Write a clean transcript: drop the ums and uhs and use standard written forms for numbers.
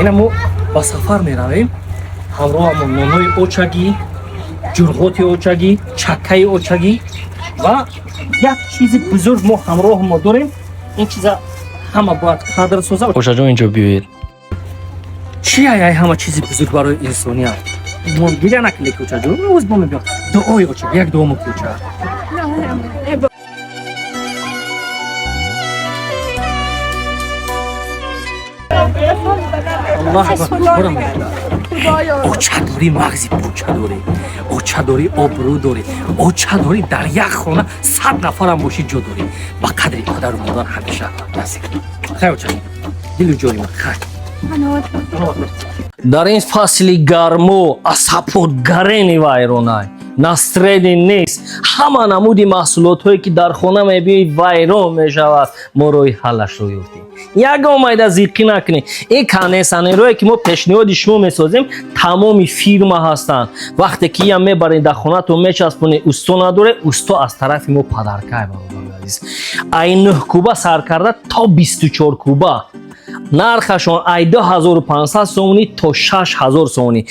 Ина мо ба сафар меравем, ҳамроҳамон нонҳои очагӣ, ҷурғоти очагӣ, чаккаи очагӣ ва як чизи бузург мо ҳамроҳ мо дорем. Ин чиза ҳама бояд қадр соза. Ошаҷон, инҷо биёед. Чи ай ҳама чизи бузург барои инсоният? Мо гиря накунед, очаҷон, оз бо мебиём. Дуои оча, як дуо муки, оча. Аллоҳ акбар. Оча дорӣ, мағзи пуча дорӣ, оча дорӣ, обрӯ дорӣ, оча дорӣ, дар як хона 100 нафарам бошӣ, ҷо дорӣ. Ба қадри падару модар ҳамеша наздик. Хай, оча, дилу ҷони ман, хай. Дар ин фасли гармо асабҳо гарени вайронай, настроение нест. Ҳама намуди маҳсулотҳое, ки дар хона мебиёи, вайрон мешавад. Мо роҳи ҳаллашро ёфтем. Ягон майда зиққӣ накунед. Ин кондитсионерое, ки мо пешниҳоди шумо месозем, тамоми фирма ҳастанд. Вақте ки ям мебаред, дар хонатон мечаспонед, усто надоре, усто аз тарафи мо подарка й, бародари азиз. Ай 9 куба сар карда то 24 куба, нархашон ай 2500 сомонӣ то 6000 сомонӣ.